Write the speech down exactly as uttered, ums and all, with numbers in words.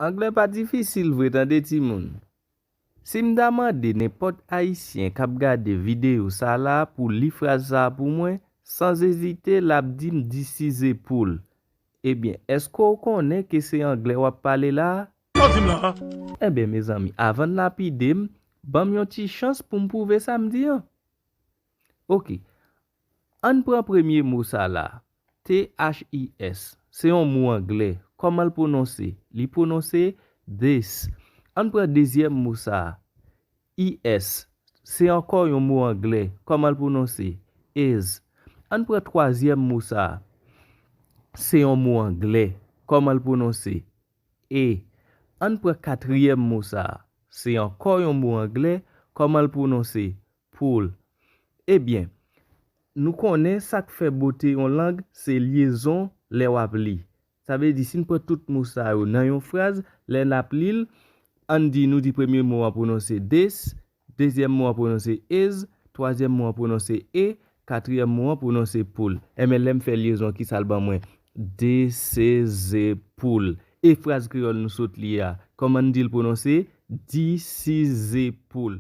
Anglè pa difisil vre, tande, timoun. Si m ta mande nenpòt Ayisyen k ap gade videyo sa la pou li fraz sa a pou mwen, sanzezite, l ap di m, "This is a pool." Ebyen, èske w konnen ke se anglè w ap pale la a? Sa w di m la a? Ebyen, mezanmi, avan n lapide m, ban m yon ti chans pou m pwouve sa m di an. Oke. Ann pran premye mo sa la. T H I S. Se yon mo anglè. Kòman l pwononse? Li pwononse this. Ann pran dezyèm mo sa a. I S. Se ankò yon mo anglè. Kòman l pwononse? Is. Ann pran twazyèm mo sa a. Se yon mo anglè. Kòman l pwononse? E. Ann pran katriyèm mo sa a. Se ankò yon mo anglè. Kòman l pwononse? Pool. Ebyen, nou konnen sa k fè bote yon lang, se lyezon lè w ap li. Sa vle di, si n pran tout mo sa yo nan yon fraz, lè n ap li l, ann di, nou di premye mo an pwononse this, dezyèm mo an pwononse is, twazyèm mo an pwononse e, katriyèm mo an pwononse pool. Enben, lè m fè lyezon, ki sa l ban mwen? This is a pool. E fraz kreyòl nou sot li a, kòman n di l pwononse? This is a pool.